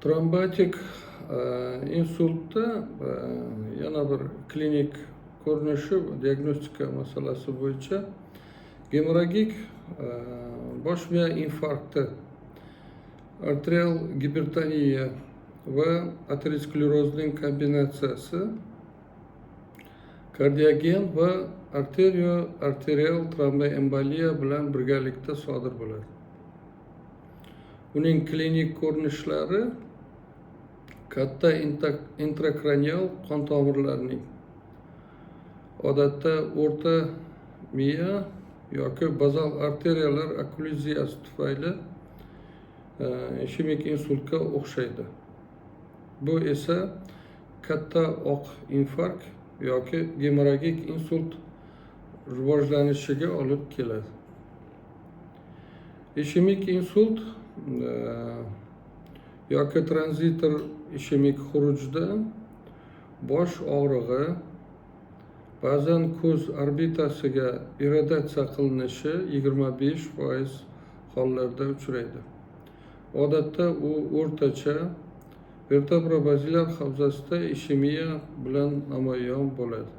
Trombotik insultda yana bir klinik ko'rinishi, diagnostika masalasi bo'yicha gemorragik bosh miya infarkti, arterial gipertoniya va aterosklerozning kombinatsiyasi kardiogen va arterial tromboemboliya bilan birgalikda sodir bo'ladi. Uning klinik ko'rinishlari katta intrakranial qon tomirlarining, odatda o'rta miya yoki bazal arteriyalar okklyuziyasi tufayli ishemik insultga o'xshaydi. Bu esa katta oq infarkt yoki gemorragik insult rivojlanishiga olib keladi. Ishemik insult yoki tranzitor ishemik xurujda bosh og'rig'i, ba'zan ko'z orbitasiga irradiatsiya qilinishi 25% hollarda uchraydi. Odatda u o'rtacha vertebrobazilyar havzasida ishemiya bilan namoyon bo'ladi.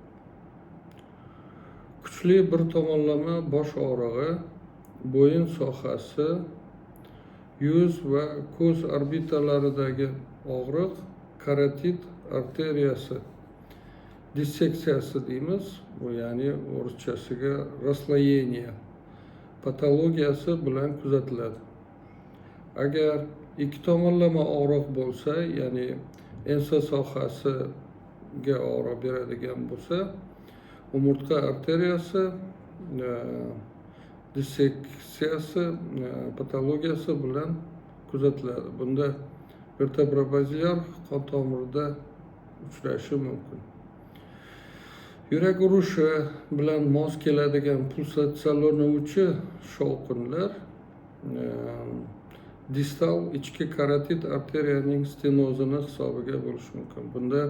Kuchli bir tomonlama bosh og'rig'i, bo'yin sohasi, yuz va ko'z orbitalaridagi og'riq karotid arteriyasi disseksiyasi deymiz, bu ya'ni o'rischasiga расслоение patologiyasi bilan kuzatiladi. Agar ikki tomonlama og'riq bo'lsa, ya'ni ensa sohasiga og'riq beradigan bo'lsa, umurtqa arteriyasi disseksiyasi patologiyasi bilan kuzatiladi. Bunda vertebrobazilyar qon tomirida uchrashi mumkin. Yurak urishi bilan mos keladigan pulsatsiyalanuvchi shovqinlar distal ichki karotid arteriyaning stenozini hisobiga bo'lishi mumkin. Bunda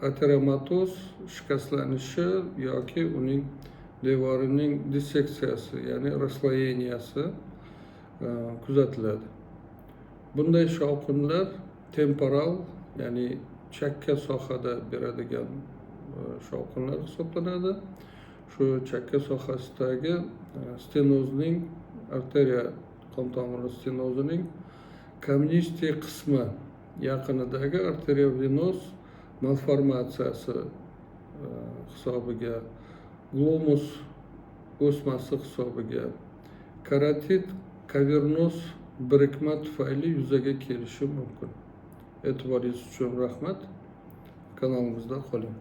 ateromatoz shikastlanishi yoki uning devorining disseksiyasi, ya'ni расслоения si kuzatiladi. Bunday shovqinlar temporal, ya'ni chakka sohada beradigan shovqinlar hisoblanadi. Shu chakka sohasidagi stenozning, arteriya qon tomiri stenozining каменистый qismi yaqinidagi arteriovenoz malformatsiyasi hisobiga, glomus o'smasi hisobiga, karotid kavernoz birikma tufayli yuzaga kelishi mumkin. E'tiboringiz uchun rahmat. Kanalimizda qoling.